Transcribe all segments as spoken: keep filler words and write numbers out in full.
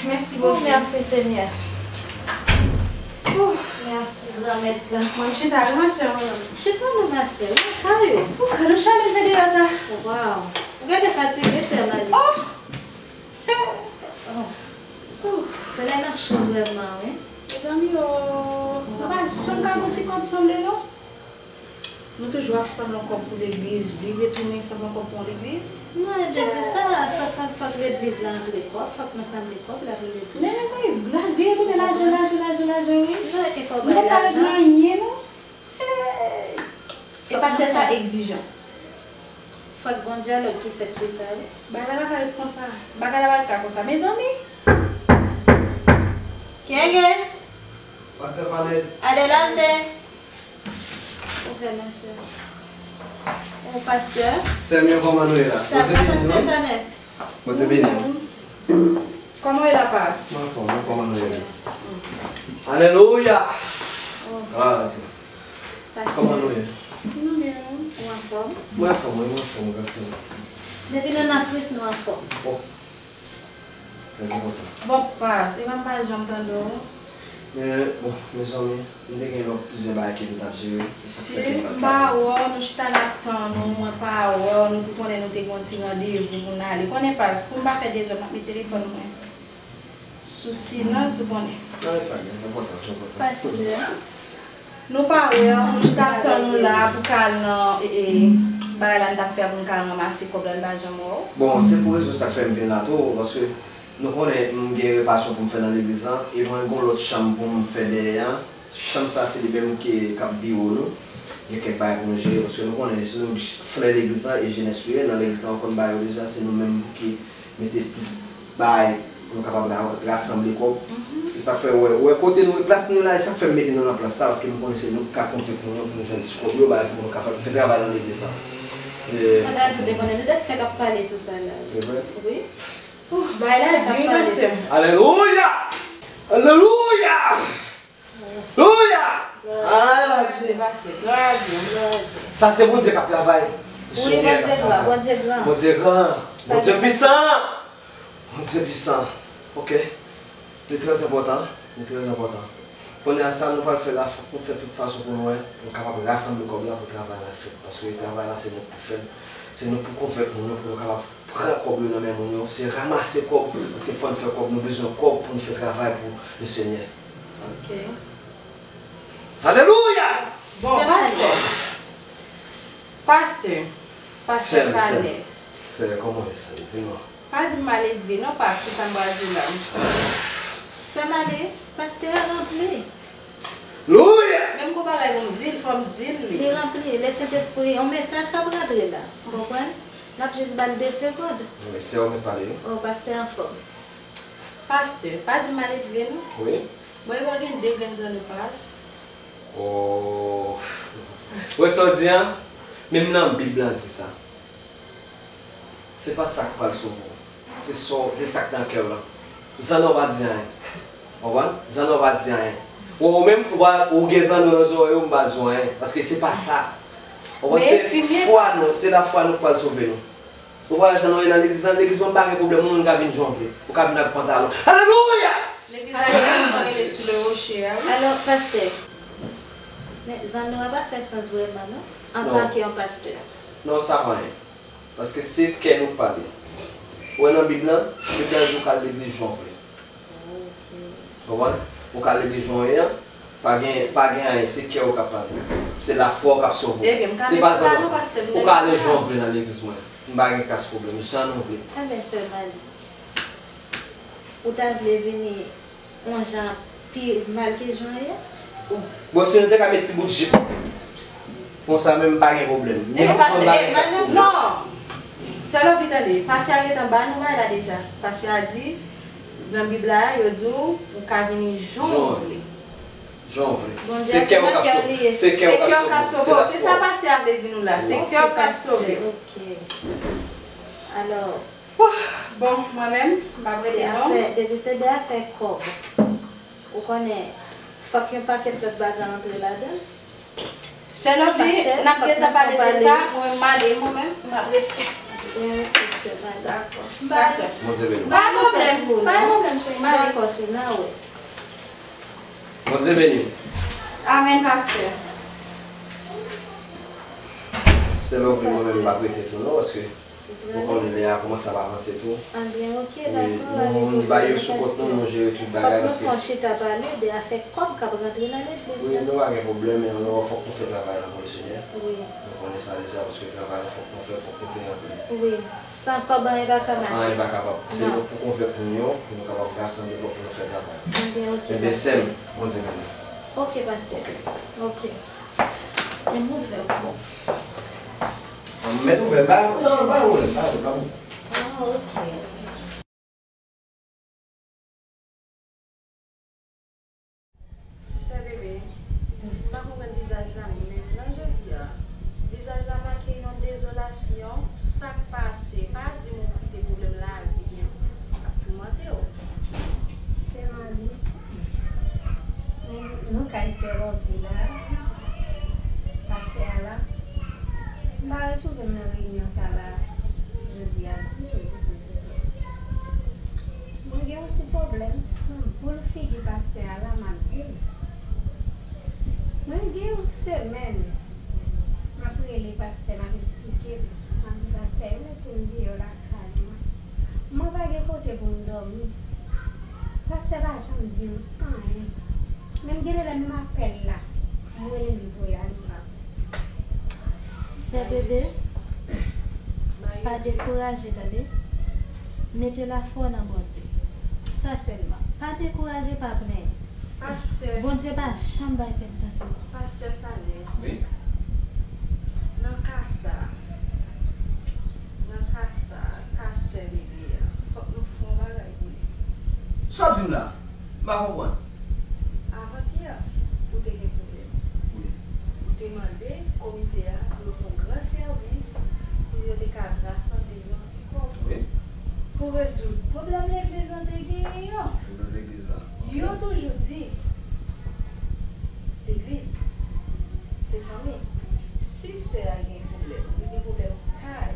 Mèsi, Bondye. Mèsi, Senyè. Mèsi, Granmèt la. Mwen chita, non, ma sè, mwen. Chita, non, ma sè. Wi, pa yo. Ou ka nou chale fè deyò sa. Waw. Ou genlè fatige, sè Mali. Oh! Solèy la cho vrèman, wi. Mezanmi, oh. Nou pa janm ka gon ti kòb sanble, non? Nou toujou ap sanble yon kòb pou legliz. Li retounen sanble yon kòb pou yon legliz? Non, e byen se sa. Fòk, fòk legliz la antre kòb, fòk nou sanble kòb la pou legliz. Men, men, men, la, li retounen lajan, lajan, lajan, lajan, wi. Nou rete kòb bay lajan. Nou pa regle anyen, non. Hey! E pastè sa egzijan. Fòk gon dyalòg ki fèt sou sa, wi. Bagay la pa ret konsa. Bagay la pa ret ka konsa. Mezanmi! Kenge! Pastè Vanès. Adelante! Ou fè nan sè. Ou pastè? Sè m yo, kòman nou ye la? Sa va, pastè Sanèf? Bondye beni nou. Kòman w ye la, pas? Mwen anfòm, mwen kòman nou ye la? Alelouya! Glwa a Dye. Kòman nou ye? Nou byen, ou anfòm? Mwen anfòm, mwen anfòm, gras a Dye. Depi nou nan Kris, nou anfòm. Bon. Trè enpòtan. Bon, pas, e pa m pa janm tande w. Men, bon, mezanmi, m te gen lòt plizyè bagay ke m t ap jere, e sa k fè ke m pa t ka vini. Si m pa wè w, nou chita n ap tann ou, mwen pa wè w, nou tou konnen nou te gen yon ti randevou pou n ale. Konnen pas, pou m pa fè dezòd, m ap met telefòn mwen sou silans, ou konnen. Nan, sa gen, enpòtan, enpòtan. Pas, nou pa wè w, nou chita ap tann ou la pou k al nan, e, e, bagay la n t ap fè a pou n ka ranmase kòb la, n pa janm wè w. Bon, se pou rezon sa k fè m vin la tou, paske nou konnen m gen repasyon pou m fè nan legliz lan, e mwen gon lòt chanm pou m fè dèyè an. Chanm sa se li menm ki, k ap biwo nou. Gen kèk bagay pou nou jere, paske nou konnen se nou flè legliz lan e jenès yo ye nan legliz lan, ou konn bagay yo deja, se nou menm ki mete plis bagay pou nou kapab ra-, rasanble kòb. Se sa k fè, ou wè, ou wè kote nou, plas nou ye la, e sa k fè m mete nou nan plas sa, paske m konnen se nou k ka konvenk moun yo pou nou jwenn ti kòb yo, bagay pou nou kapab fè travay nan legliz lan. E Fada tou te konnen, nou te fèk ap pale sou sa la. Se vre? Wi. Ouh, bagay la di, wi, pastè. Alelouya! Alelouya! Alelouya! Glwa a Dye. Glwa a Dye, glwa a Dye. Sa se Bondye k ap travay. Wi, Bondye gran, Bondye gran. Bondye gran. Bondye pwisan. Bondye pwisan. Oke. Li trè enpòtan. Li trè enpòtan. Kounye a sa nou pral fè la, fòk nou fè tout fason pou nou wè, nou kapab rasanble kòb la pou travay la fèt. Paske travay la se nou k pou fè l. Se nou pou konvenk moun yo pou nou kapab pran kòb yo nan men moun yo. Se ranmase kòb, paske fò n fè kòb, nou bezwen kòb pou n fè travay pou Lesenyè. Ok. Alelouya! Bon, pastè. Pastè. Pastè Vanès. Sè, kòman w ye, sè? Di mwen. Pa di m maledve non, pas, pou sa m pral di la. Sè Mali, pastè a ranpli. Louya! Menm gon bagay pou m di l, fò m di l li. Li ranpli, le Sentespri, yon mesaj k ap rantre la. Ou konprann? N ap jis ba l de segond. Wi, sè, ou mèt pale, wi. O, pastè anfòm. Pastè, pa di m maledve non. Wi. Mwen wè gen de grenn zanno pas. O. Wè sa w di an? Menm nan Bib lan di sa. Se pa sa k pral sove w. Se sa w, se sa k nan kè w lan. Zanno pa di anyen. Konprann? Zanno pa di anyen. Ou, ou menm, ou pa, ou gen zanno nan zòrèy ou, m pa di w anyen. Paske se pa sa. Konprann? Se fwa nou, se lafwa nou k pral sove nou. Ou pa wè jan nou ye nan legliz lan? Legliz mwen m pa gen pwoblèm, yon moun ka vin jan w vle. Ou ka vin ak pantalon. Alelouya! Legliz la, nou rele sou le rocher a, wi. Alò, pastè, men zanno a pa fè sans vrèman, non, antanke yon pastè. Non, sa pa anyen. Paske se kè nou k pale. Ou wè nan Bib lan, Bib lan di w ka al legliz jan w vle. Konprann? Ou ka al legliz jan w ye an, pa gen, pa gen anyen, se kè w k ap pale. Se lafwa w k ap sove w. Se pa zanno. Ou ka ale jan w vle nan legliz mwen. M pa gen kras pwoblèm, jan nou vle. Ebyen, sè Mali, ou ta vle vini yon jan pi mal ke jan w ye? Bon, si nou te ka met ti bout jip konsa menm, m pa gen pwoblèm. Men pastè, non. Sè Lovi, tande, pastè a gentan ba nou bagay la deja. Pastè a di, nan Bib la, yo di w, ou ka vini jan w vle. Jan w vle. Se kè w k ap sove. Se kè w k ap sove w. Se sa pastè a vle di nou la. Se kè w k ap sove w. Ok. Alò, bon, mwen menm, m p ap rete long. Depi se de afè kòb, ou konnen, fòk yon pakèt lòt bagay antre ladan l. Sè Lovi, n ap gentan pale de sa, mwen m ale, mwen menm, m ap rete. Bondye beni w. Pa gen pwoblèm, pa gen pwoblèm, cheri, m ale. Dakò, sè, n a wè. Bondye beni w. Amèn, pastè. Sè, lè w vin, mwen menm, m p ap rete tou, non, paske ou konnen lè a kòmanse ap avanse tou. Wi, nou, nou bay yo sou kont nou, nou jere tout bagay, paske fòk nou fè yon chita pale de afè kòb k ap rantre nan legliz la. Wi, nou pa gen pwoblèm, men nou, fòk nou fè travay la pou Lesenyè. Wi. Nou konnen sa deja, paske travay la fòk nou fè, fòk nou fè anpil. Wi, san kòb anyen pa ka mache. Anyen pa kapab. Se nou pou konvèk moun yo, pou nou kapab rasanble kòb pou nou fè travay la. Ebyen, ok, pastè. Ebyen, sè m, Bondye beni w. Ok, pastè. Ok. Ok. Se m ouvè pou ou. Mèt ouvè, ba, sa va, ba, ba, ba, ba. Ah, ok. Sè Bebe, m pa konprann vizaj la menm non, jodi a. Vizaj la make yon dezolasyon, sa k pase? Pa di m ou kite pwoblèm lavi an ap toumante w. Sè Mali, nou, nou kay sè Robi la, pastè a la. M pa retwouve m nan reyinyon sa la jodi a ditou, ditou, ditou. Mwen gen yon ti pwoblèm. Mwen boule figi pastè a la, m ap di l. Mwen gen yon semèn, m ap rele pastè, m ap eksplike l. M ap di, pastè, yo mete m deyò lakay mwen. Mwen pa gen kote pou m dòmi. Pastè pa janm di m anyen. Menm gen de lè menm apèl la, m rele l, li voye a, li pa. Sè Bebe, pa dekouraje, tande. Mete lafwa w nan Bondye. Sa sèlman. Pa dekouraje, pa plenyen. Pastè. Bondye pa janm bay pèp sa sèlman. Pastè Fanès. Wi. Nan ka sa, nan ka sa, ka sè Bebe a, fòk nou fè yon bagay pou li. Sa w ap di m la? M pa konprann. Avantyè, ou te gen pwoblèm. Wi. Ou te mande komite a pou yo fè yon gran sèvis, pou yo te ka rasanble yon ti kòb. Wi. Pou rezoud pwoblèm legliz lan te genyen an. Pwoblèm legliz la. Yo toujou di, legliz, se fanmi. Si sè a gen pwoblèm, li gen pwoblèm kay,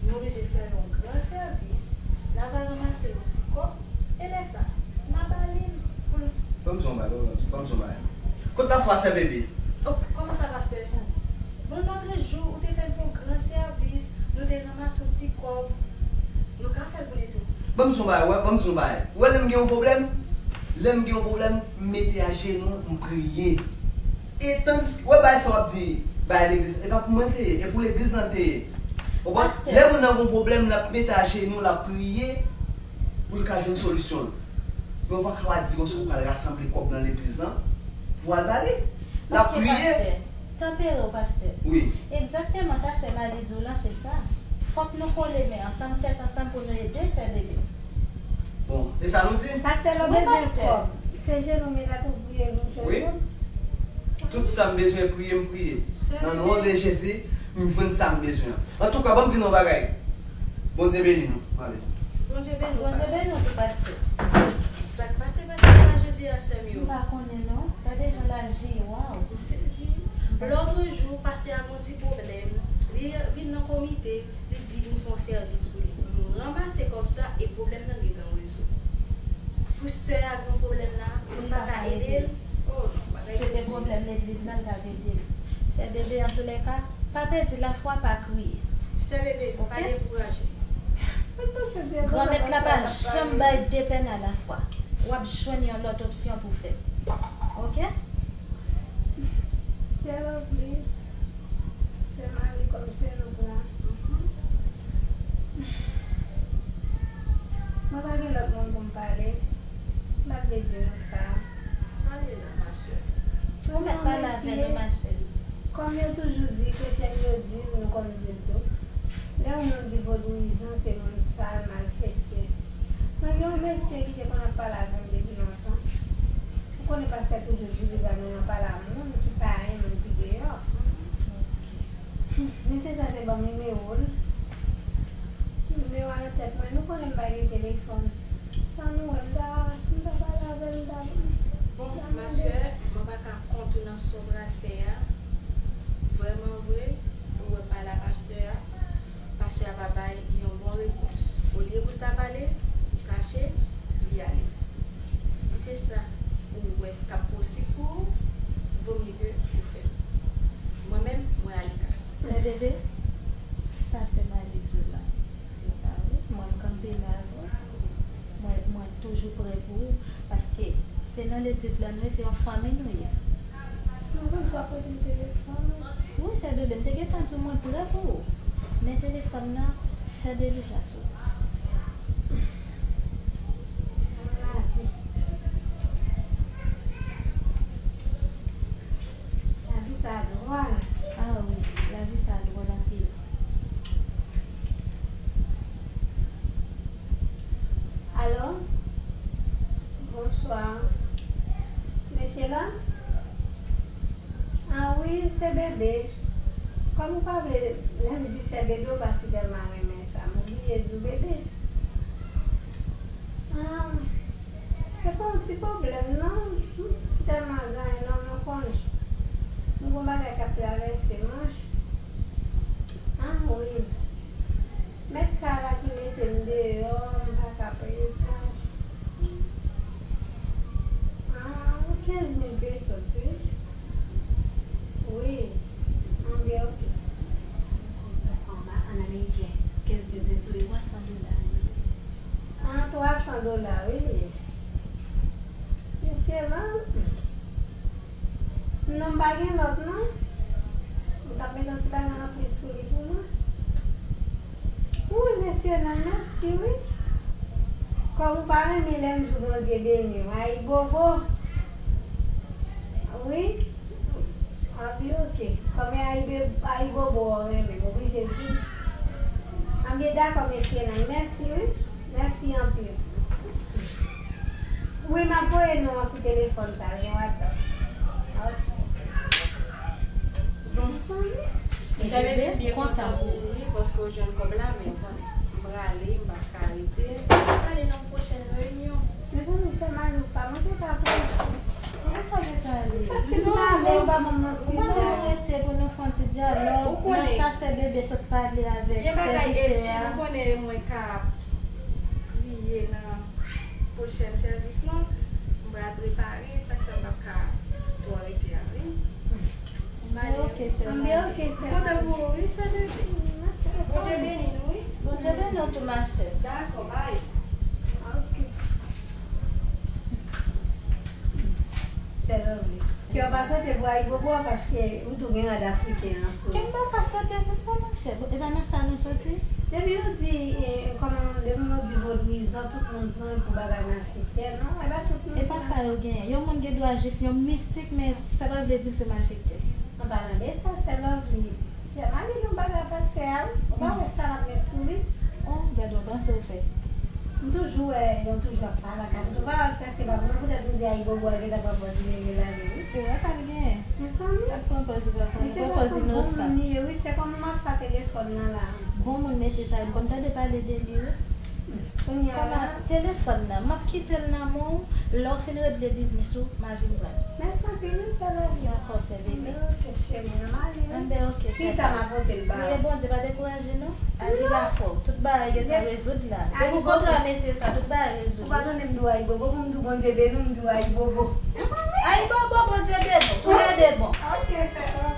nou oblije fè l yon gran sèvis, n a va ranmase yon ti kòb, e lè sa, n a ba li l pou l. Ban m di w yon bagay, ban m di w yon bagay. Kot lafwa sè Bebe? Oh, kòman sa, pastè? Bon, lòtrejou, ou te fè n yon gran sèvis, nou te ranmase yon ti kòb, nou ka fè l pou li tou. Ban m di w yon bagay, wè, ban m di w yon bagay. Ou wè lè m gen yon pwoblèm, lè m gen yon pwoblèm, m mete ajenou, m priye. E tandis, wè bagay sa w ap di, bagay legliz, e pa pou mwen l te ye, e pou legliz lan l te ye. Ou konprann? Pastè. Lè moun nan gen yon pwoblèm, l ap mete ajenou, l ap priye pou l ka jwenn solisyon l. Men ou pa ka di konsa ou pral rasanble kòb nan legliz lan pou al ba li. L ap priye. Ok, pastè. Tanpere w, pastè. Wi. Egzakteman sa sè Mali di w lan, se sa. Fòk nou kole men ansanm, tèt ansanm pou nou ede sè Bebe. Bon, e sa nou di? Pastè, lè w bezwen kòb, se jenou m mete atò w priye pou w jwenn kòb? Wi. Tout sa m bezwen priye, m priye. Nan non de Jezi, m jwenn sa m bezwen an. Antouka, ban m di nou yon bagay. Bondye beni nou. Ale. Bondye beni w, pastè. Bondye beni w tou, pastè. Sa k pase pastè sa jodi a, sè m yo? M pa konnen non. Gade jan l aji, waw. M sezi. Lòtrejou, pastè a gen yon ti pwoblèm. Li vin nan komite, li di nou fè yon sèvis pou li. Nou ranmase kòb sa e pwoblèm nan gentan rezoud. Pou sè a gen yon pwoblèm la, nou pa ka ede l. Oh, non, bagay yo di. Se te pwoblèm legliz la, l t ap ede l. Sè Bebe, antoulèka, pa pèdi lafwa, pa kriye. Sè Bebe, pa dekouraje. Granmèt la pa janm bay de pèn alafwa. W ap jwenn yon lòt opsyon pou fè. Oke? Sè Lovely, sè Mali kòm sè nou pran. Mwen pa gen lòt moun pou m pale. M pa vle di nou sa. Sa ye la, ma sè? Ou mèt pale avè nou, ma sè. Kòm yo toujou di, kretyèn yo di, nou konn di l tou. Lè yon moun di vodouyizan, se moun sal, malfektè. Mwen gen yon mesye ki te konn ap pale avè m depi lontan. Ou konnen pastè toujou di li ba nou yon pale a moun ki pa renmen ki deyò. Mesye sa te ban m nimewo l. Nimewo a nan tèt mwen, nou konnen m pa gen telefòn. Sa nou wè, m ta, m ta pale avè l, m ta, m ta mande l. Bon, ma sè, mwen pa ka kont ou nan sa w pral fè a. Vrèman vre, ou wè pale a pastè a. Pastè a pa bay Sa ou wè k ap posib pou ou, vo mye ke ou fè l. Mwen menm, mwen ale kay. Sè Bebe, sa se maledikte la. Se sa, wi. Mwen, m kanpe la avè w. Mwen, mwen toujou prè pou ou. Paske se nan legliz la nou ye, se yon fanmi nou ye. Mwen konn sa pote m telefòn. Wi, Sè Bebe, m te gentan di w mwen prè pou ou. Men telefòn nan, fè dilijans ou. Lavi. Lavi sa dwòl. Ah wi, lavi sa dwòl anpil. Alo? Bonswa. Mesye la? Ah wi, se Bebe. Kòm ou pa vle, lè m di sè Bebe, ou pa si tèlman renmen sa. M bliye di w Bebe. Ah, se pa yon ti pwoblèm, non. M si tèlman gen anyen, non, men w konnen. M gon bagay k ap travèse mwen. Ah wi. Mèt kay la ki mete m deyò, m pa ka peye kay. Ah, kenz mil pesos, wi. Wi. Anben, oke. An, an ameriken, kenz mil pesos, se twa san dola. Ah, twa san dola, wi. Mesye la. Non, m pa gen lòt, non. M t ap mete yon ti bagay anplis sou li pou mwen. Wi, mesye, nan, mèsi, wi. Kòm ou pa renmen lè m di w Bondye beni w, ayibobo. Wi. Anpi, oke. Kòm e ayibe-, ayibobo w renmen, m oblije di. Anbyen, dakò, mesye, nan, mèsi, wi. Mèsi anpil. Wi, m ap voye non an sou telefòn sa, gen WhatsApp. Ok. Bon. Sè Bebe, m byen kontan pou ou, wi, paske w jwenn kòb la, men w konnen, m prale, m p ap ka rete. M prale nan yon pwochèn reyinyon. Mezanmi, sè Mali, ou pa manke pa pran isi. Kòman sa gentan ale? Sa fin pale, ou pa ban m manti, non. Ou pa menm rete pou nou fè yon ti dyalòg nan sa sè Bebe sot pale avèk sèvitè a. Gen bagay etid, ou konnen mwen ka pliye nan pwochèn sèvis lan, m pral prepare, sa k fè m p ap ka twò rete a, wi. M ale, wi. Anben, oke, sè Mali. M kontan pou ou, wi, sè Bebe. Bondye beni nou, wi. Bondye beni w tou, ma sè. Dakò, bay. Oke. Sè Lovely. Kè w pa sote pou ayibobo a, paske ou tou gen rad afriken an sou ou. Kè m pa ka sote pou sa, monchè. Bon, e pa nan sa nou soti? Depi nou di, eh, kòman, depi nou di vodwizan, tout moun pran pou bagay malfektè, non? E pa tout moun. E pa sa yo genyen. Yon moun gen dwa jis yon mistik, men sa pa vle di l se malfektè. An palan de sa, sè Lovely, sè Mali gen yon bagay pastè a, wi. Ou pa wè sa l ap met sou li? Oh, gade yon panse w fè. M toujou wè, yo toujou ap pale ak ajan. Ou pa wè prèske pa konn poutèt m di ayibobo a gentan pran pòz li, li lage, wi. Ou wè sa l genyen? Mezanmi. L ap pran pòz li, l ap pran pòz inosan. Mesye sa se yon bon moun li ye, wi, se kòman m ap fè telefòn nan la. Bon moun mesye sa, m konn tande pale de li, wi. Kounye a la. Kòman telefòn nan, m ap kite l nan men w, lè w fin regle biznis ou, m a vin pran l. Mèsi anpil, wi, sè Lovely. Dakò, sè Bebe. Anben, oke, cheri, m ale, wi. Anben, oke, sè Pam. Chita, m a pote l ba ou. Priye Bondye, pa dekouraje non. Aji la fò. Tout bagay gentan rezoud la. Depi w kontre a mesye sa, tout bagay rezoud. Ou pa tande m di w ayibobo, pou m di w Bondye beni w, m di w ayibobo. Ayibobo, Bondye beni w. Toulède bon. Oke, sè.